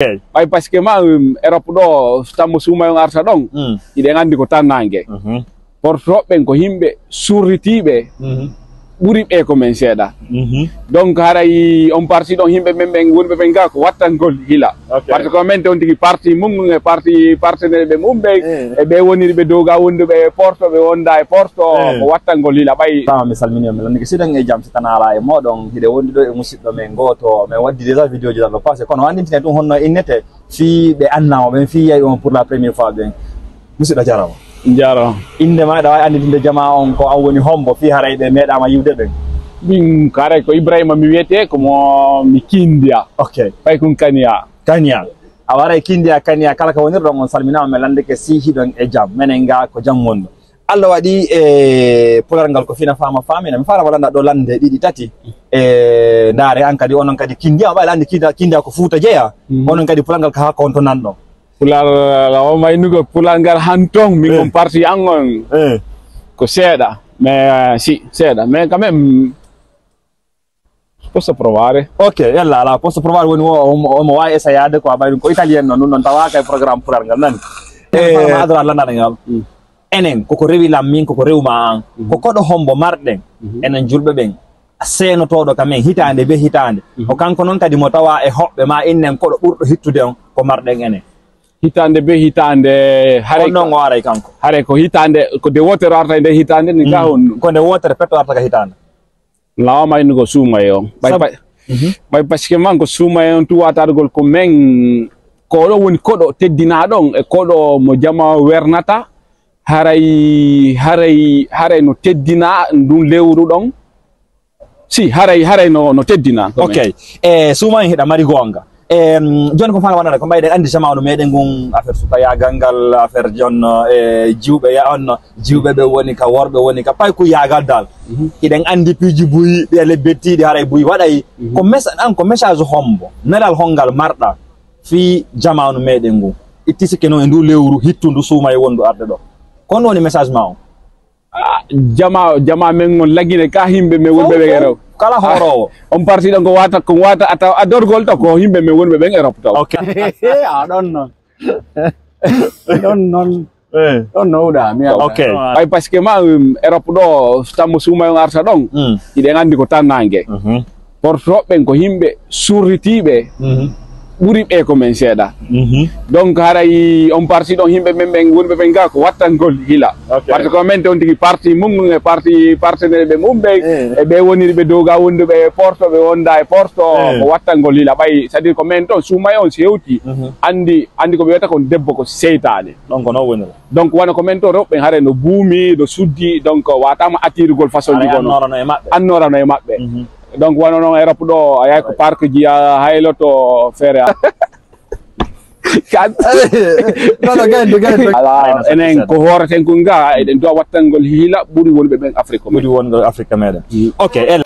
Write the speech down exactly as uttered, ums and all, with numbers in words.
Ɓay parce que ma, um, Europe ɗo, tammo suuma on arta ɗon, Mm. Iɗen anndi ko tannange. Mhm. Portooɓe ɓen ko yimɓe surritiiɓe, Mhm. Ɓuri ɓe ko men seeɗa. Mhm. Donc, haray on parti ɗon, yimɓe men ɓen, wonɓe ɓen ga ko wattangol hila. Ok. Parce que ko men ton tigi parti mum e parti partenaire ɓe mum ɓe, Eh. E ɓe woniri ɓe doga wonduɓe e Porto, ɓe wonda e Porto, Eh. Ko wattangol hila ɓay. Tama mi salmini on, mi lannike siɗon e jam, si tana ala e moɗon, hiɗe wondi ɗo e musidɗo men goto, men waddi déjà vidéo ji ɗan ɗo passé, kono anndintinen ɗum honno innete, fii ɓe annama ɓen, fii yayi on pour la première fois ɓen. Musidɗo jarama. Jarama. Innde ma, ɗa wawi annditinde jama on ko an woni hombo, fii haray ɓe meeɗama yiwde ɓen. Min, haray ko Ibrahima mi wiyete, ko mo mi Kindiya. Ok. Ɓay kun Kaniya. Kaniya. A waray Kindiya, Kaniya, kala ka wonirɗon on salminama, mi lannike si hiɗon e jam. Menen ga ko jam wonɗo. Allah waɗi e pular ngal ko fina fama famina. Mi fara walanda ɗo lande ɗiɗi tati. E ndaare an kadi, onon kadi Kindiya, ɓay lande Kindiya, Kindiya ko Fuuta jeya. Mhm. Onon kadi pular ngal ka hakko on to nanɗon. Pular, la o maynugo pular ngal han ton, min Eh. On parti an on. Eh. Ko seeɗa, mais, euh, si, seeɗa, mais quand même, posso provare. Ok, yalla, ala, posso provare woni o, o, omo wawi essayade ko a ɓay ɗum ko italien noon, ɗum noon tawa kay programme pular ngal nani. Eh. Fama adra landana ngal. Mm. Enen, koko rewi lam min, koko rewma an. Mhm. Ko koɗo hombo marɗen, Mhm. Enen julɓe ɓen. Seenotoɗo ka men hitaande be hitaande. Mhm. Ko kanko noon kadi mo tawa e hoɓɓe ma innen koɗo ɓurɗo hittude on ko marɗen enen. Hitaande be hitaande, haray on noon o aray kanko. Haray ko hitaande, ko nde wootere arta e nde hitaande ni ga Mm. Honno? Ko nde wootere petto arta ka hitaande. Lawama innugo suumaye on. Ɓay Sabu pa-, Mhm. Ɓay parce que man ko suumaye on tu watargol ko men, ko ɗo woni koɗo teddinaɗon e koɗo mo jama wernata, haray, haray, haray no teddina ndun lewru ɗon. Si, haray, haray no, no teddina. Ok. E, suumaye hiɗa mari goonga. Em, jooni ko fana wonata, ko mbayɗen anndi jamaanu meɗen ngun, affaire suka yaagal ngal, affaire jon, e, jiwɓe ya on, jiwɓe ɓe woni ka, worɓe woni ka, pay ko yaagal dal. Mhm. Hiɗen anndi piiji buy, ɓiya lebbi bettiiɗi, haray buy waɗay. Mhm. Ko mes-, an ko message hombo, nelal hongal marɗa fii jamaanu meɗen ngun? Itti sikke noon e ndu lewru hittundu suumaye wondu arde ɗo. Ko honno woni message ma on? Ah, jama, jama men on lagine ka yimɓe men wonɓe ɓen Europe. Kala horowo. Ah, on parti ɗon ko wata, ko wata ata, a dorgol to ko yimɓe men wonɓe ɓen Europe to. Ok. A ɗon noon. Ɗon noon. Eh. Ɗon no uɗa, mi Ok. Ay, parce que ma, um, Europe ɗo, tammo suuma on arta ɗon. Mm. Iɗen anndi ko tannange. Mhm. Portooɓe ɓen ko yimɓe surritiiɓe, Mhm. Ɓuri ɓe ko men seeɗa. Mhm. Donc, haray on parti ɗon yimɓe men ɓen, wonɓe ɓen ga ko wattangol hila. Ok. Parce que ko men ton tigi parti mum e parti partenaire ɓe mum ɓe, Eh. E ɓe woniri ɓe doga wonduɓe e Porto, ɓe wonda e Porto, Eh. Ko wattangol hila. Ɓay, c'est-à-dire ko men ton suumaye on si hewti, Mhm. Anndi, anndi ko ɓe wiyata kon debbo ko seytaane. Ɗon ko non wonira. Donc, wano ko men to rewɓe ɓen haray no buumi, no suddi, donc, watama attirugol façon Haray ji kono. Annorano e maɓɓe. Annorano e maɓɓe. Mhm. Donc, wano non Europe ɗo, a yahay ko parc ji, a hayloto feere a. Kan. Non, non, gaynde, gaynde. Ala, enen ko hooreten ko nga, eɗen duwa wattangol hila ɓuri wonɓe ɓen Afrique. Ɓuri wonɓe Afrique meɗen. Mm. Ok, el-